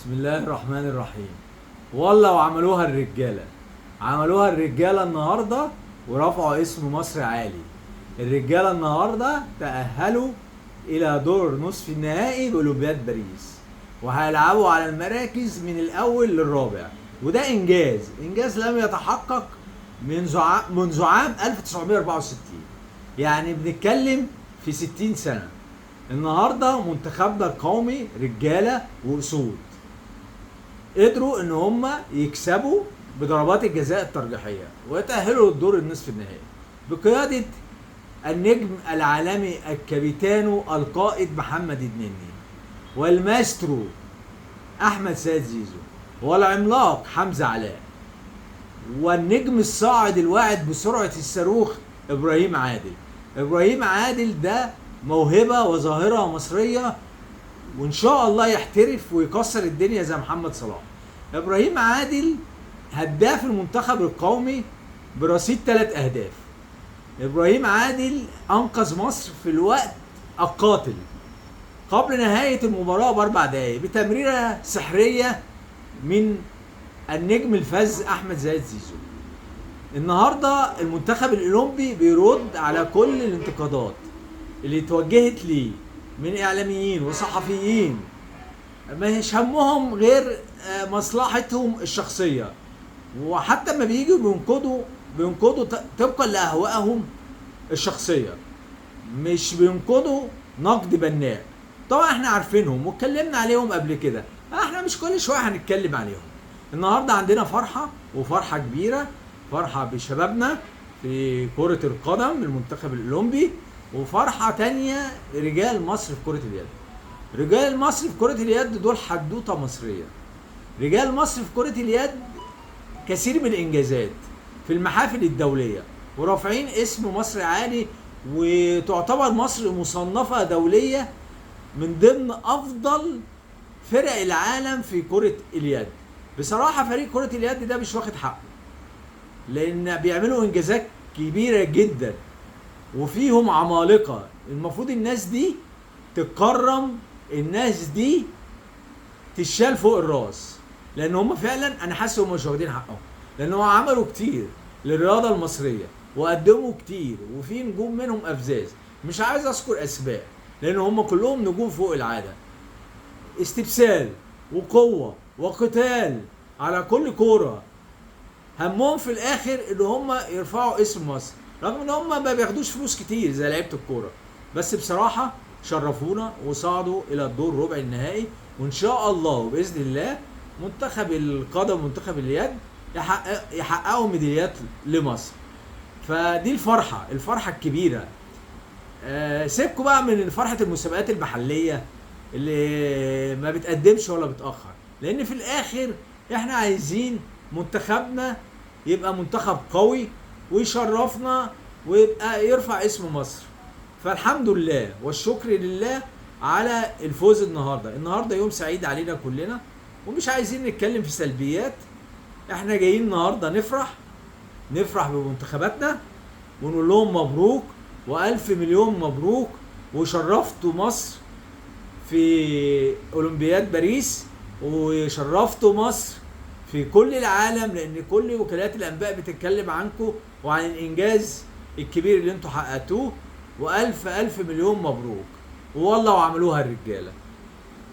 بسم الله الرحمن الرحيم. والله وعملوها الرجالة، عملوها الرجالة النهارده ورفعوا اسم مصر عالي. الرجالة النهارده تأهلوا الى دور نصف النهائي باولمبياد باريس، وهيلعبوا على المراكز من الاول للرابع، وده انجاز، انجاز لم يتحقق منذ عام 1964، يعني بنتكلم في 60 سنة. النهارده منتخبنا القومي رجاله واسود قدروا ان هم يكسبوا بضربات الجزاء الترجيحيه ويتاهلوا للدور النصف النهائي بقيادة النجم العالمي الكابيتانو القائد محمد النني، والماسترو احمد سيد زيزو، والعملاق حمزة علاء، والنجم الصاعد الواعد بسرعة الصاروخ ابراهيم عادل. ابراهيم عادل ده موهبة وظاهره مصرية، وان شاء الله يحترف ويكسر الدنيا زي محمد صلاح. ابراهيم عادل هداف المنتخب القومي برصيد 3 اهداف. ابراهيم عادل انقذ مصر في الوقت القاتل قبل نهاية المباراة ب4 دقائق بتمريره سحريه من النجم الفذ احمد زايد زيزو. النهارده المنتخب الاولمبي بيرد على كل الانتقادات اللي اتوجهت ليه من اعلاميين وصحفيين مش همهم غير مصلحتهم الشخصية، وحتى ما بييجوا بينقدوا طبقا لاهوائهم الشخصية، مش بينقدوا نقد بناء. طبعا احنا عارفينهم واتكلمنا عليهم قبل كده، احنا مش كل شوية هنتكلم عليهم. النهارده عندنا فرحه، وفرحه كبيرة، فرحه بشبابنا في كره القدم المنتخب الاولمبي، وفرحه تانية رجال مصر في كره اليد. رجال مصر في كره اليد دول حدوتة مصرية. رجال مصر في كره اليد كثير من الانجازات في المحافل الدولية، ورافعين اسم مصر عالي، وتعتبر مصر مصنفه دولية من ضمن افضل فرق العالم في كره اليد. بصراحة فريق كره اليد ده مش واخد حقه، لان بيعملوا انجازات كبيرة جدا وفيهم عمالقة. المفروض الناس دي تتكرم، الناس دي تشال فوق الراس، لان هم فعلا انا حاسس هم مش واخدين حقهم، لان هم عملوا كتير للرياضة المصرية وقدموا كتير، وفي نجوم منهم افزاز، مش عايز اذكر اسماء لان هم كلهم نجوم فوق العادة. استبسال وقوه وقتال على كل كورة، همهم في الاخر ان هم يرفعوا اسم مصر، رغم ان هم ما بياخدوش فلوس كتير زي لعيبة الكورة، بس بصراحة شرفونا وصعدوا الى الدور ربع النهائي. وان شاء الله وباذن الله منتخب القدم ومنتخب اليد يحققوا ميداليات لمصر. فدي الفرحة، الفرحة الكبيرة. سيبكوا بقى من فرحه المسابقات المحلية اللي ما بتقدمش ولا بتاخر، لان في الاخر احنا عايزين منتخبنا يبقى منتخب قوي ويشرفنا ويبقى يرفع اسم مصر. فالحمد لله والشكر لله على الفوز النهارده. النهارده يوم سعيد علينا كلنا، ومش عايزين نتكلم في سلبيات. احنا جايين النهارده نفرح، نفرح بمنتخباتنا ونقول لهم مبروك والف مليون مبروك، وشرفتوا مصر في اولمبياد باريس، وشرفتوا مصر في كل العالم، لان كل وكالات الانباء بتتكلم عنكم وعن الانجاز الكبير اللي انتوا حققتوه. والف الف مليون مبروك، والله وعملوها الرجالة.